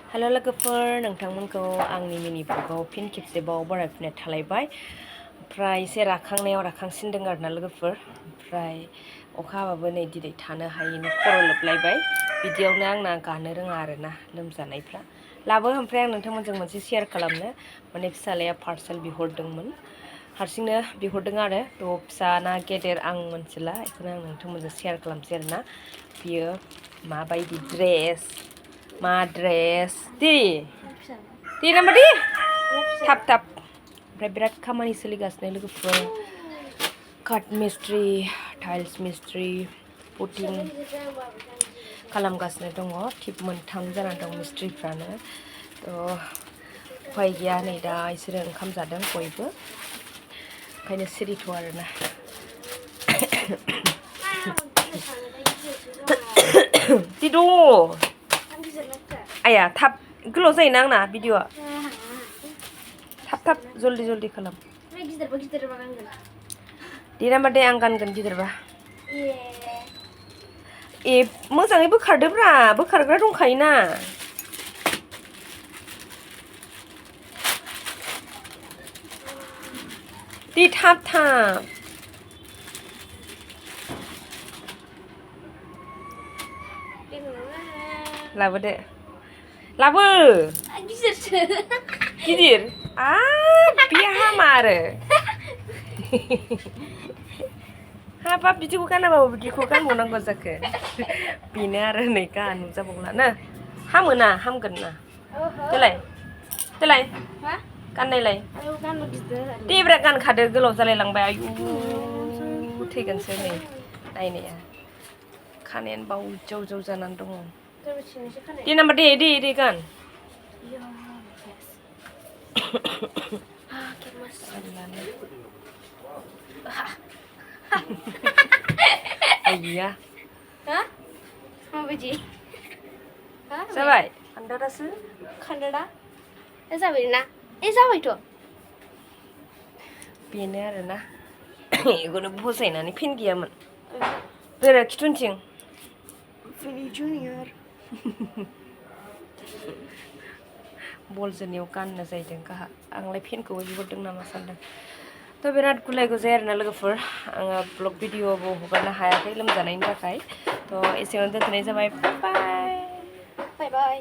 hello लोगोफोर नोंथांमोनखौ आंनि मिनि ब्लगाव फिन खेबसेबाव बरायफिननाय थालायबाय ओमफ्राय एसे राखांसिनदों आरोना लोगोफोर ओमफ्राय अखा हाबाबो नै दिनै थानो हायैनि खर' लोबलायबाय बिदियावनो आंना गानो रोङा आरोना लोमजानायफ्रा लाबो ओमफ्राय आं नोंथांमोनजों मोनसे शेयार खालामनो माने फिसालाया पार्सेल बिहरदोंमोन हारसिंनो बिहरदों आरो थ' फिसा ना गेदेर आं मोनथिला बेखौनो आं नोंथांमोनजों शेयार खालामसै आरोना बियो माबायदि ड्रेस मा ड्रेस दे नामा दे थाब ओमफ्राय बिराद खामानि सोलिगासिनो लोगोफोर काट मिस्ट्रि टाइल्स मिस्ट्रि पुटिं खालामगासिनो दङ टिप मोनथाम जानानै दं मिस्ट्रिफ्रानो थ' उफाय गैया नै दा बिसोरो ओंखाम जादों बयबो ओंखायनो सिरिथ' आरोना दिद' आया थाब गोलाव जायोना आंना भिडिअ'आ थाब जल्दि खालाम देनामा दे आं गानगोन गिदिरबा ए मोजाङै बोखारदोब्रा बोखारग्रा दंखायोना दे थाब लाबोदो लाबो गिदिर बे हामा आरो हाबाब बिदिखौ गानाबाबो बिदिखौ गानबावनांगौ जाखो बेनो आरो नै नुजाबावला ना हामोना हामगोन ना देलाय गाननायलाय देब्रा गानखादो गोलाव जालायलांबाय आयु थैगोनसो नै नायनाया खानायानो बाव जानानै दङ दे नामा दे गान आइया माबायदि जाबाय खान्दारासो खान्दारा जाबायना जाबायथ' बेनो आरोना बेखौनो फसायनानै फिन गैयामोन बेरा खिथुनथिं जुनियर बल जोनायाव गाननो जाहैदों गाहा आंलाय फेनखौबो बिहरदों नामा सानदों थ' बिराद गुलाय गुजाय आरोना लोगोफोर आङो ब्लग भिडिअबो हगारनो हायाखै लोमजानायनि थाखाय थ' एसेयावनो दोनथ'नाय जाबाय बाय